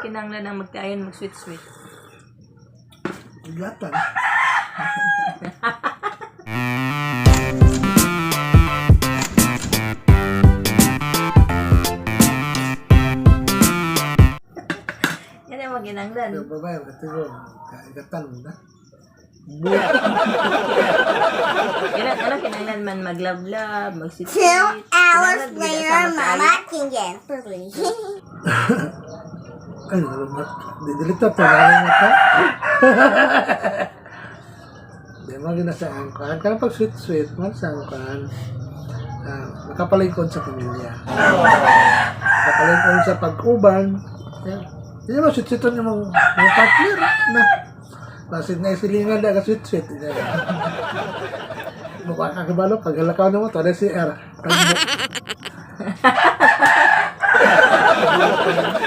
kinanglan ang magtayon mag-sweet-sweet? Igatan. Yan ang maginanglan. Pero babae, matigo, kaigatan mo na. Yan ang ano kinanglan man mag-love-love, mag-sweet-sweet. 2 hours Kinanglan gid later, sama Mama kaayo. can get free. Ay, dilita to, wala mo to. Di mo gina sa angkan. Karang pag sweet-sweet, man sa angkan. Ah, makapalingkod sa pamilya. Makapalingkod sa pag-uban. Yan. Hindi mo sweet-sweeton yung mga partner na. Basit na isilingan na ka sweet-sweet. Yan. Mukha ka kabalo, pag halakaw na mo, tala si R. Tagbo.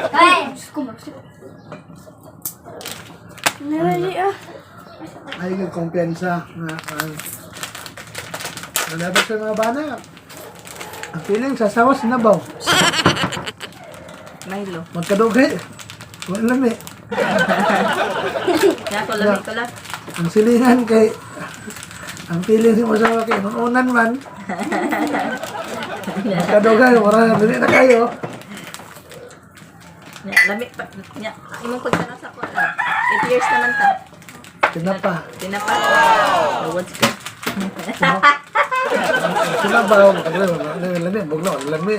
Ay, Ay, yung kumpiyansa na ang dapat sa mga bana. Ang feeling sa sawa sinabaw. Milo. Magkadugay. Wala lami. Kaya ko lami ko lang. Ang silingan kay ang feeling si masawa kay inuunan man. Magkadugay, wala na na kayo. Nya, lami pa. Nya, imong pagtanaw sa ko. 8 years naman ta. Tinapa. Tinapa. Awards ka. Sinabaw, magkadugay, wala lami, bugno, lami.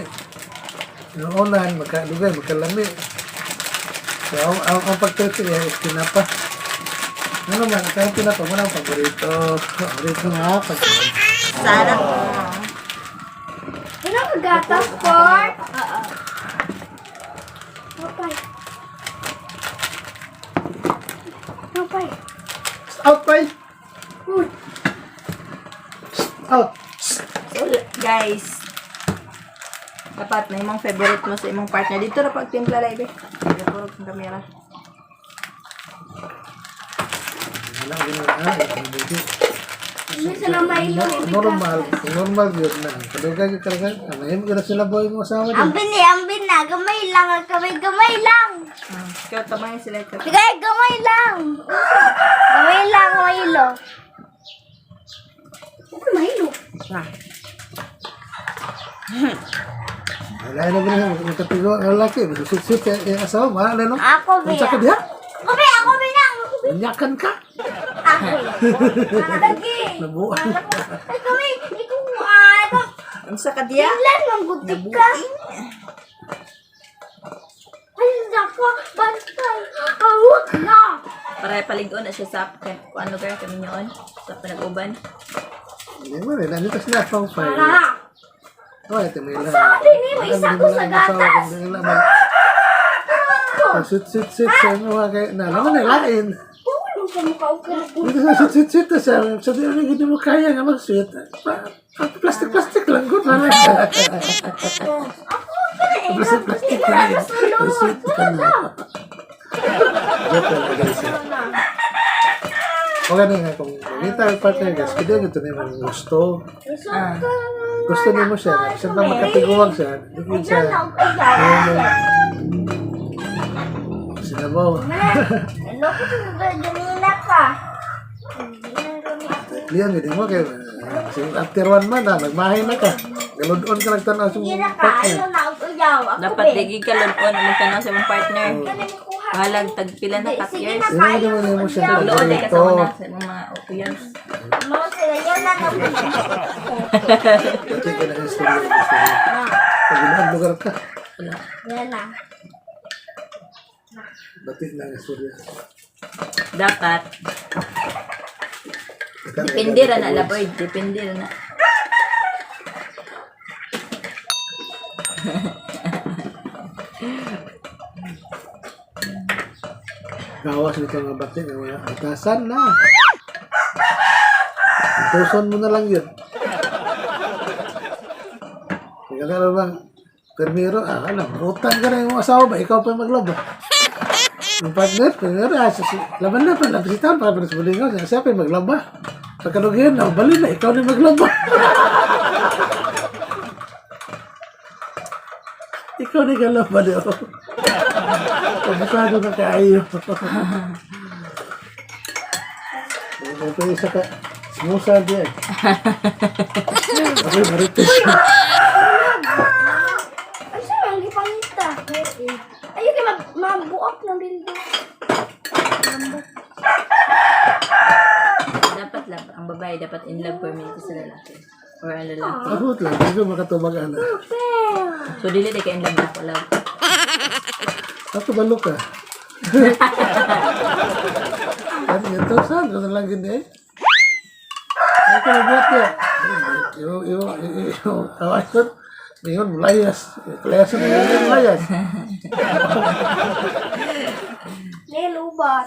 Inuunan, magkadugay, magkalami. So, ang pagtreat niya is tinapa. Ano man, kaya tinapa mo na ang paborito. Paborito nga, pag Sarap. Wala ka gatas, pork? Oo. Papay. Papay. Out, pay! Uy. Out! So, guys, dapat na imong favorite mo sa imong partner. Dito ra pagtimpla live eh. Puro ang kamera. Wala, wala, ah, ang buti. Ano sa Milo? Normal, normal yun na. Kadugay ka talaga, anayin ko na sila boy mo asawa din. Ambin eh, ambin na. Gamay lang. Ang kamay, gamay lang. Ah, ikaw tamay sila ikaw. Sige, gamay lang. Gamay lang, Milo. Okay, Milo. Ah. Wala na ba na, magkatigo ang lalaki, magsusut yung asawa, wala na no? Ako, Unsa ka Bea. diha? Ako, Bea. Ako, Bea. Manyakan ka? Ako. Lagi. Nabuan. Ay, kami. Ikaw, ah, ikaw. Unsa ka diya? Ilan ang gutik ka? Ay, nako, bantay. Awak na. Para palig-on na siya sa kung ano lugar kami nyoon sa panag-uban. Hindi mo rin, ano kasi na akong fire. Para. Oh, ito may lang. Sabi ni mo, isa ko sa gatas. Sit, sit, sit, sa inyo mga kay, na, naman na, lain. Tulong sa mukha ko. Dito sa sit, sit, sit, sa, sa di hindi mo kaya nga mag-sweet. Plastic, plastic lang, good na lang. Ako, ka na eh. Plastic, plastic lang. Sweet ka na. Joke lang, guys. Okay na nga, kung makita ang partner, guys, kaya ito na yung gusto. Ah. Gusto nimo siya, siya pa makatiguang siya, hindi ko siya, sinabaw. Ano ko sa ganina ka? Liyan, hindi mo kay after one month na, nagmahay na ka. Galudon ka nagtanaw sa Hindi mong na ka. partner. Ano na ako yaw. Ako Dapat be. di ka lun-on magtanaw sa imong partner. Kani mo kuha. Halag tagpila na ka Sige years. na. Hindi mo naman mo siya Tugloon di ka sa paborito. una sa imong mga years. Mo sila yan na na. Pati ka na istorya. Istorya. Pag ilang lugar ka, Yan na. bati na ang istorya. Dapat depende ra na laboy, depende ra na. Gawas nito nga bati, nga mga atasan na. Tuson mo na lang yun. Kaya ka bang, permiro, ah, alam, utang ka na yung asawa ba, ikaw pa maglaba. Yung partner, permiro, ah, laban na pa, labisitan, pa, pero sa bulingaw, siya pa maglaba. Pagkalugihan na, bali na, ikaw na maglaba. Ikaw na galaba, di ba? Kabisado na kaayo. Ito isa ka. Smusa diyan. Okay, marites. Ay, saan ang gipangita? Ayun kay mabuok ng building. Dapat love. Ang babae dapat in love permanente sa lalaki. Or ang lalaki. Abot lang, hindi ko makatubag ana. So dili di ka in love na ako, love. Ako balo ka. Ano ito? Saan? Ano lang gini eh? Ako mabuhat niya. Iyo, iyo, iyo. Awayon. Ngayon, layas. Layas na yun, layas. Nilubat.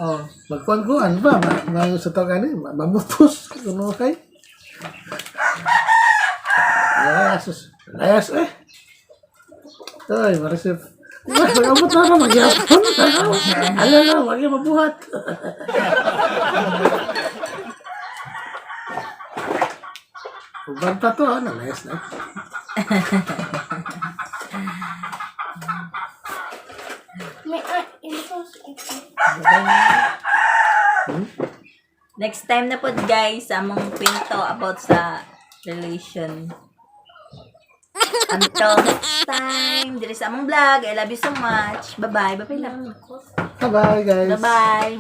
Oh. Magkuhan ko, ano ba? Ma, sa tawag ani, mamutos. Ano kay? Layas. Layas eh. Ay, marisip. Mag-abot na ako, magyapon. Ano na, wag yung mabuhat. Uban pa to, ano, layas na. May ay, ito ito. Next time na po, guys, sa among kwento about sa relation. Until next time, diri sa among vlog. I love you so much. Bye-bye. Bye-bye lang. Bye-bye, guys. Bye-bye.